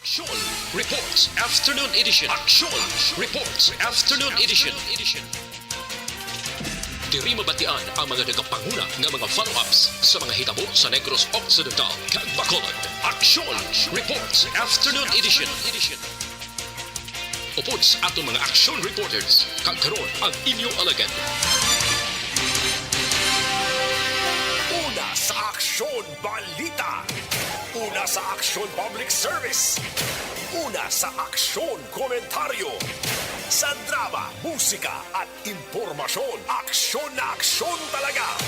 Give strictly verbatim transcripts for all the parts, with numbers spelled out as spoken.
Aksyon Reports Afternoon Edition. Aksyon Reports Afternoon Edition. Diri mabatian ang mga nagapanguna nga mga follow-ups sa mga hitabo sa Negros Occidental kag Bacolod. Aksyon Reports Afternoon Edition. Upod sa aton mga action reporters, kag karon ang inyo alagad. Una sa aksyon, balita. Una sa aksyon, public service. Una sa aksyon, komentaryo. Sa drama, musika, at impormasyon, aksyon na aksyon talaga.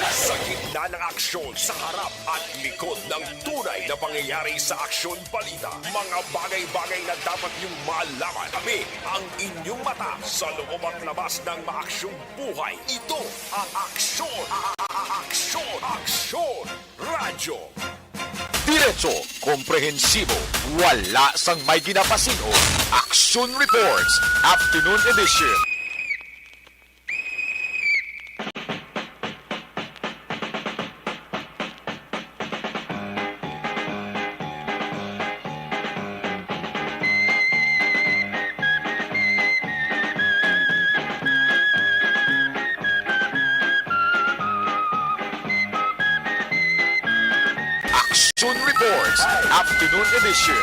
Sa gitna ng aksyon, sa harap at likod ng tunay na pangyayari sa aksyon balita, mga bagay-bagay na dapat niyong malaman. Kami ang inyong mata sa loob at labas ng maaksyong buhay. Ito ang aksyon, a- a- a- aksyon, aksyon, radyo. Diretso, komprehensibo, wala sang may ginapasin-o. Action Reports, Afternoon Edition. Action Reports, Afternoon Edition.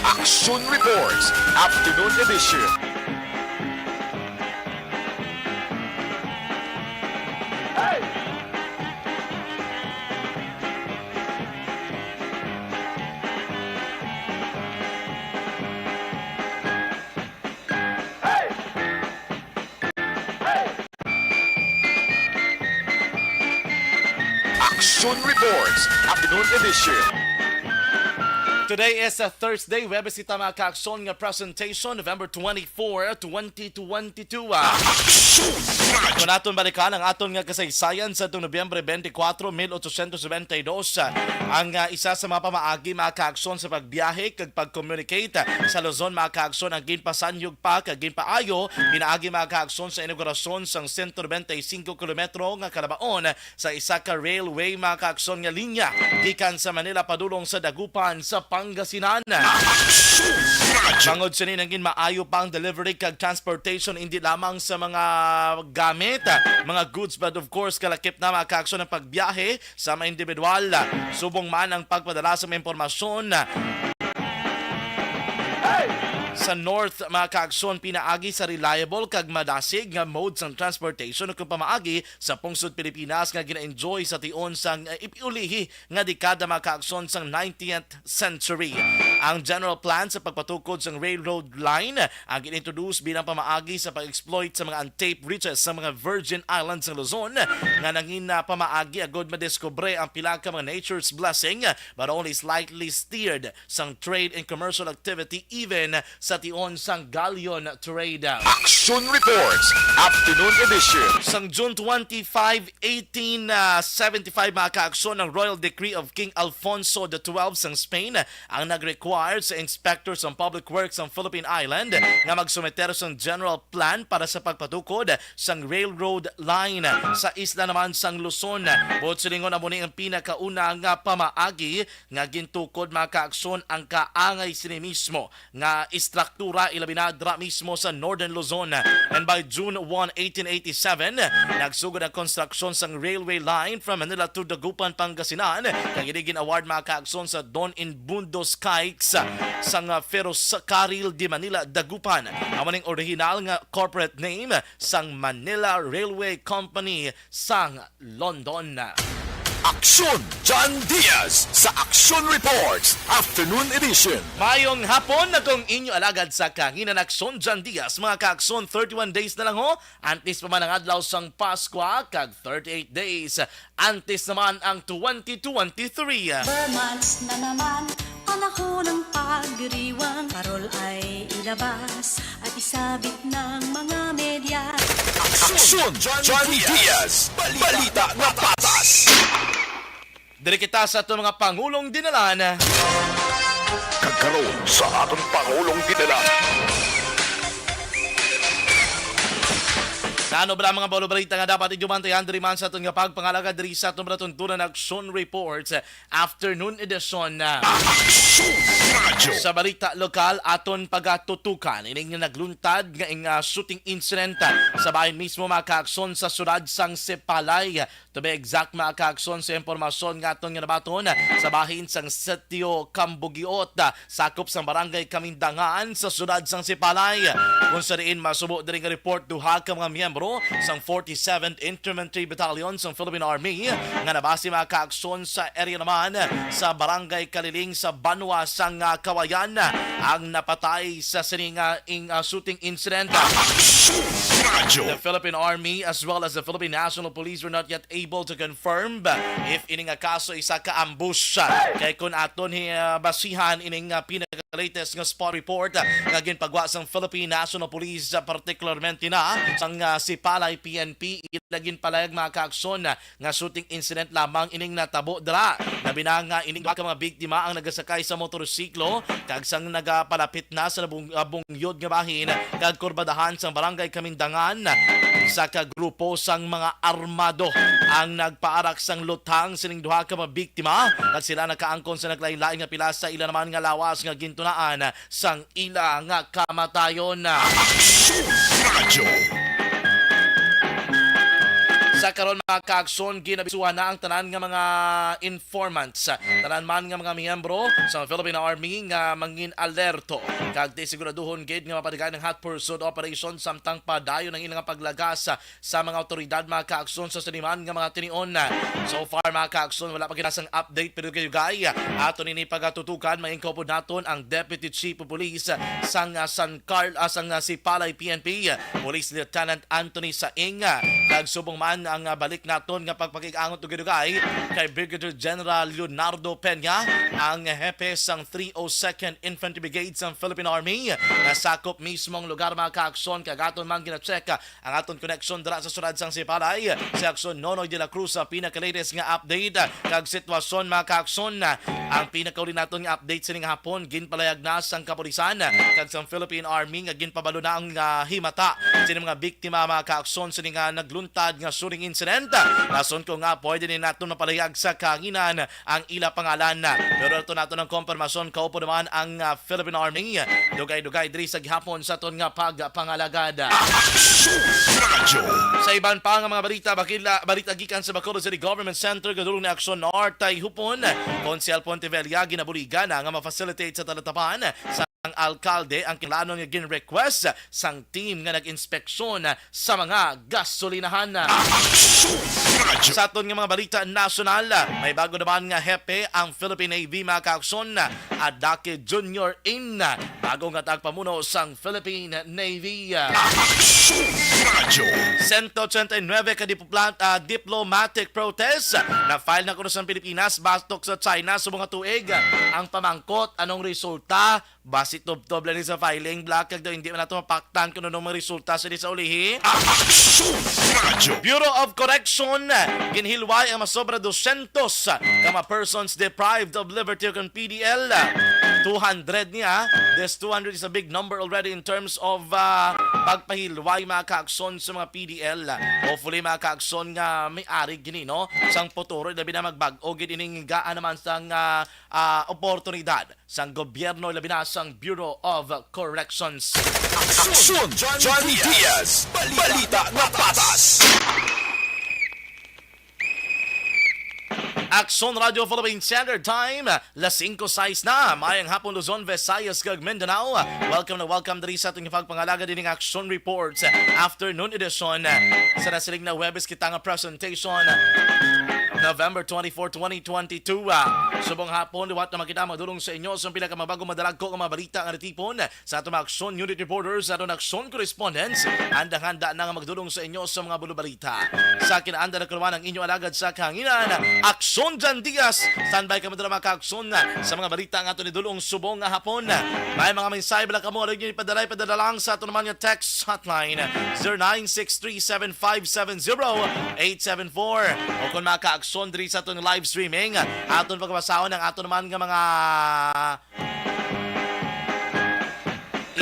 Action Reports, Afternoon Edition. Action Reports, Afternoon Edition. Today is a Thursday, Huwebes kita, mga kaaksyon, nga presentation, November twenty-four, twenty twenty-two. Ah. Action Radyo. Kung aton balikan ang aton nga kasaysayan sa atong Nobyembre twenty-four, mil ochocientos noventa y dos, ah, ang, ah, isa sa mga pamaagi, mga kaaksyon, sa pagbiyahe kag pag-communicate, ah, sa Luzon, mga kaaksyon, ang ginpasanyog pa kag ginpaayo pinaagi, mga kaaksyon, sa inaugurasyon sang sento noventa y cinco kilometro nga kalabaon sa isa ka railway, mga kaaksyon, nga linya gikan sa Manila padulong sa Dagupan sa Pangasinan. Action Radyo. Bangod sini, nangin maayo pa ang delivery kag transportation, hindi lamang sa mga gamit, mga goods, but of course, kalakip na, mga kaaksyon, ang pagbiyahe sa mga individual. Subong man ang pagpadala sa mga impormasyon sa North, mga kaaksyon, pinaagi sa reliable kag madasig nga mode sang transportation, kung pamaagi sa pungsod Pilipinas nga gina-enjoy sa tion sang, eh, ipiulihi nga dekada, mga kaaksyon, sang nineteenth century. Ang general plan sa pagpatukod sang railroad line ang gin-introduce bilang pamaagi sa pag-exploit sa mga untapped reaches sa mga virgin islands sa Luzon, nga nangin, ah, pamaagi agud madiskubre ang pila ka mga nature's blessing, but only slightly steered sang trade and commercial activity even sa tion sang galleon trade. Action Reports, Afternoon Edition. Sang June twenty-five, eighteen seventy-five, mga kaaksyon, ang Royal Decree of King Alfonso the twelfth sang Spain ang nag-require sa Inspector sang Public Works sang Philippine Island nga magsumiter sang general plan para sa pagpatukod sang railroad line. Sa isla naman sang Luzon, buot silingon, amo ni ang pinakauna nga pamaagi nga gintukod, mga kaaksyon, ang kaangay sini mismo nga istruktura, ilabi na dira mismo sa Northern Luzon. And by June one, eighteen eighty-seven, nagsugod ang konstruksyon sang railway line from Manila to Dagupan, Pangasinan, kag ini gin-award, mga kaaksyon, sa Don Inbundos Kikes sang Ferrocarril de Manila, Dagupan. Amo ning original nga corporate name sang Manila Railway Company sang London. Aksyon, John Diaz sa Aksyon Reports, Afternoon Edition. Mayong hapon, akong inyo alagad sa kahanginan, Aksyon John Diaz. Mga kaaksyon, thirty-one days na lang ho, antes pa man ang adlaw sang Paskwa, kag thirty-eight days antes naman ang twenty twenty-three. Ber months na naman, panahon ng pagdiriwang. Parol ay ilabas at isabit ng mga media. Aksyon, John Diaz. Balita na patas. Diri kita sa aton mga pangulong dinalan. Kag karon sa aton pangulong dinalan. Ano ba ang mga balo-balita nga dapat inyo bantayan diri man sa aton nga pagpangalagad diri sa aton palatuntunan action reports, afternoon edition na? Action Radio! Sa balita lokal, aton pagatutukan ining nagluntad nga ing, ah, shooting incident, ah, sa bahin mismo, mga kaakson, sa siyudad sang Sipalay. To be exact, mga kaakson, sa impormasyon nga aton nga nabaton, ah, sa bahin sang Sitio Kambugiot, ah, sakop sang Barangay Kamindangan sa siyudad sang Sipalay, kung sa diin masubo diri nga report, duha ka mga miyembro sang forty-seventh Infantry Battalion sang Philippine Army nga nabase, mga kaakson, sa area naman sa Barangay Kaliling sa Banwa sang, ah, Kawayan ang napatay sa sining, ah, ing, ah, shooting incident. Action Radio! The Philippine Army as well as the Philippine National Police were not yet able to confirm if ini nga kaso isa ka ambush. Kay kun aton hi-, ah, basihan ining, ah, pinaka-latest nga spot report, ah, nga ginpagwa sang Philippine National Police, ah, particularmente na sang, ah, Sipalay P N P, ila ginpalayag, mga kaakson, ah, nga shooting incident lamang ining natabo dira. Labi na nga ining duha ka mga biktima ang nagasakay sa motorsiklo kag sang nagapalapit na sa nabung-, ah, bungyod nga bahin kag kurbadahan sang Barangay Kamindangan, isa ka grupo sang mga armado ang nagpaarak sang lutang sining duha ka mga biktima, kag sila nakaangkon sa naglain-lain nga pilas sa ila naman nga lawas nga gintunaan sang ila nga kamatayon. Action Radio! Sa karon, mga kaakson, ginabisuhan na ang tanan nga mga informants, tanan man nga mga miyembro sa Philippine Army nga mangin alerto kag ti siguraduhon gid nga mapadigay ang hot pursuit operation samtang padayon ang ilang paglagas sa mga awtoridad, mga kaakson, sa siniman nga mga tinion. So far, mga kaakson, wala pa gid sang update, pero kayo gay, ato nini pagatutukan, maingkopod naton ang Deputy Chief of Police sang, ah, San Carl, ah, sang, ah, Sipalay P N P, Police Lieutenant Anthony Saing, kag subong man ang, ah, balik naton nga pagpakig-angot dugay-dugay kay Brigadier General Leonardo Peña, ang hepe sang three oh second Infantry Brigade sang Philippine Army, nga sakop mismong lugar, mga kaakson, kag aton man gina-check ang aton connection dira sa siyudad sang Sipalay, si Action Nonoy de la Cruz, sa pinaka-latest nga update kag sitwasyon, mga kaakson. Ang pinakauli naton nga update sining hapon, ginpalayag na sang kapulisan kag sang Philippine Army nga ginpabalo na ang, ah, himata sini mga biktima, mga kaakson, sini nga nagluntad nga shooting incident. Rason ko nga pwede ni naton mapalayag sa kahanginan ang ila pangalan. Pero ato nato ng kompirmasyon, kaupo naman ang, ah, Philippine Army. Dugay-dugay diri sa gihapon sa aton nga pagpangalagad. Action Radio! Sa iban pa nga mga balita, bakila, balita gikan sa Bacolod City Government Center, gadulong ni Action North Tayhupon, Konsehal Pontevilla, ginabuligan na nga ma-facilitate sa talatapan sang alkalde ang kinlanon nga gin-request sang team nga nag-inspeksyon sa mga gasolinahan. Action Radio! Sa aton nga mga balita nasyonal, may bago naman nga hepe ang Philippine Navy, mga kaakson, Adake Junior in bago nga tagapamuno sang Philippine Navy. Action Radio! Sento ochenta y nuebe ka dipupla-, ah, diplomatic protest na file na kuno sa Pilipinas batok sa China subong nga tuig. Ang pamangkot, anong resulta? Basi tubtob lang ni sa filing, Black, kag daw hindi man nato mapaktan kung anong mga resulta sini sa ulihi. Action Radio! Bureau of Correction, ginhilway ang masobra dosyentos ka mga persons deprived of liberty kung P D L. Two hundred niya. This two hundred is a big number already in terms of, ah, pagpahilway, mga kaakson, sa mga P D L. Hopefully, mga kaakson, nga may ari gini, no? Sang futuro, labi na magbag-o gid ining gaan naman sang, ah, ah, oportunidad sang gobyerno, labi na sang Bureau of Corrections. Aksyon Johnny Diaz, balita nga patas. Aksyon Radio Philippine Standard Time, las singko sais na. Maayong hapon, Luzon, Visayas, kag Mindanao. Welcome na welcome diri sa ating pagpangalaga dining Aksyon Reports Afternoon Edition. Sa nasiling na Huwebes kita nga presentation, November twenty-four, twenty twenty-two. Ah, subong hapon, liwat na makita magdulong sa inyo sa pila ka mabago madalagko nga mga balita nga natipon sa aton mga Aksyon Unit Reporters, sa aton Aksyon Correspondents. Handang-handa na nga magdulong sa inyo sa mga bulubalita. Sa kinaanda na kaluman ang inyo alagad sa kahanginan, Aksyon Jan Diaz. Standby kami dira, mga kaakson, sa mga balita nga aton idulong subong nga hapon. May mga mensahe bala kamo, aron inyo ipadala, ipadala lang sa aton naman nga text hotline, zero nine six three seven five seven zero eight seven four. O kung mga kaakson diri sa aton live streaming, aton pagbasahon ang aton naman nga mga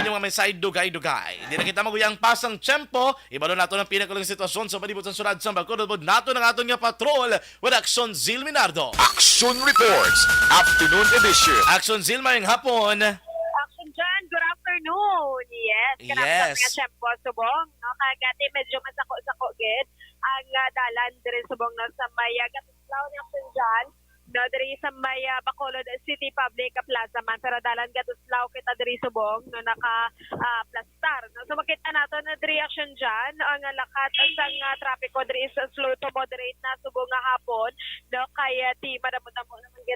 Yung mga mensahe dugay-dugay. Di na kita maguyang pasang tiyempo, ibalo nato ang pinakalang sitwasyon sa palibot sa syudad sa Bacolod. Nato ang aton nga patrol with Action Zil Minardo. Action Reports, Afternoon Edition. Action Zil, mayong hapon. Action John, good afternoon. Yes, kanapos Yes. Nga tiyempo subong, no? Kagati medyo masako-sako gid ang ah, dalan diri subong, no, sa may ah, Gatuslaw ni Action John, no, diri sa may ah, Bacolod City Public Plaza man, pero dalan Gatuslaw kita diri subong, no, naka ah, plastar, no. So makita nato na diri Action John ang ah, lakat sang ah, trapiko diri sa slow to moderate na subong nga hapon, no, kay ah, di madamo-damo naman